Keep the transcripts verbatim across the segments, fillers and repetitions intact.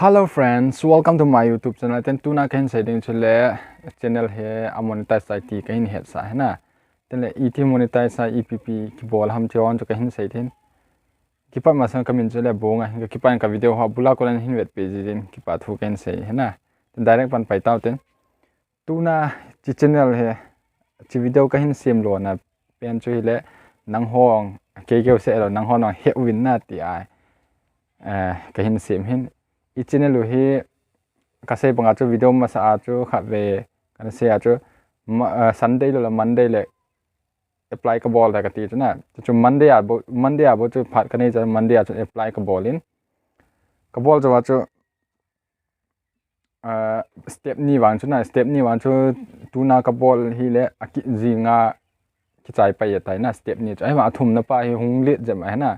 Hello friends, welcome to my YouTube channel. Ten tuna kahin sei ding chu le channel hi a monetize tai ti kahin hetsah hi na. Ten le iti monetize a ipi ipi kibol ham ti hon chu kahin sei ding. Kipat masang kamin chu le Bong ahin, ka kipat in ka video ho bula kolan hin vetpi jin kipa thu kahin sei hi na. Ten direct pan pai tau ten. Tuna chi channel hi, chi video kahin sem lona pen chu hile nangho, kei keu se lo nangho nang he uvin na ti a, eh, kahin sem hin. I channel u hi kasei banga chu video masa a chu khat ve kana sei a chu ma-, eh, Sunday lo la Monday le apply kabol ta kati chu na. Chu Monday a bou, Monday a bou chu phat kanei chu Monday a chu apply kabol in. Kabol chu a chu, ah, step ni vang chu na, step ni vang chu tuna kabol hile aki jinga kichai pai atai na step ni chu. Ahivang athumna pa hi hung let jep ahi na.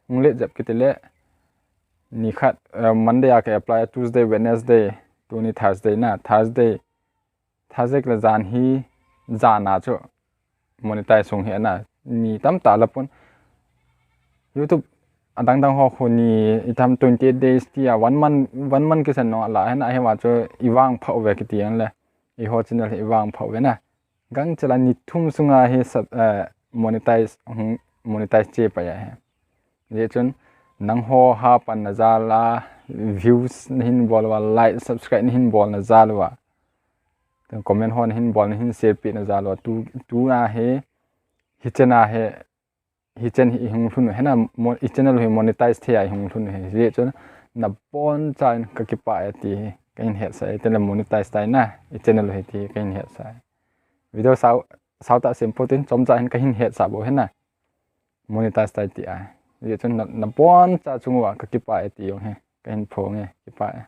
Hung let jep kiti le ni khat, ah, Monday a ka apply, Tuesday, Wednesday, tuni Thursday na, Thursday, Thursday le jan hi, jan a chu monetize hung hi na, ni tamtah la pon. YouTube adang dang ho khu ni itham twenty eight days ti a one month, one month kisan nung la hi na, ahivang chu ivang phah ve kiti ang le. Eiho channel hi ivang phah ve na. Gangchela ni thum sunga hi sub-, eh, monetize, hung monetize che pai ahi. Hijeh chun nangho hapan na jal a, views nahin bol uva, like, subscribe nahin bol na jal uva, comment ho nahin bol, nahin share pi na jal uva, tu, tuna hi, hi channel hi, hi channel hi ihung lhun u hi na, mo-, i channel hi monetize thei a ihung lhun u hi. Hijeh chun nabonchauvin kakipah e ti hi kahin hetsah e, ten le monetize tai na, i channel hi ti kahin hetsah e. Video sao, sao tah sem pou tin, chomcha hin kahin hetsah bou hi na. Monetize tai ti a. Hijeh chun na, naboncha chung uva kakipah e ti jong hi kahin phong e, kipah e.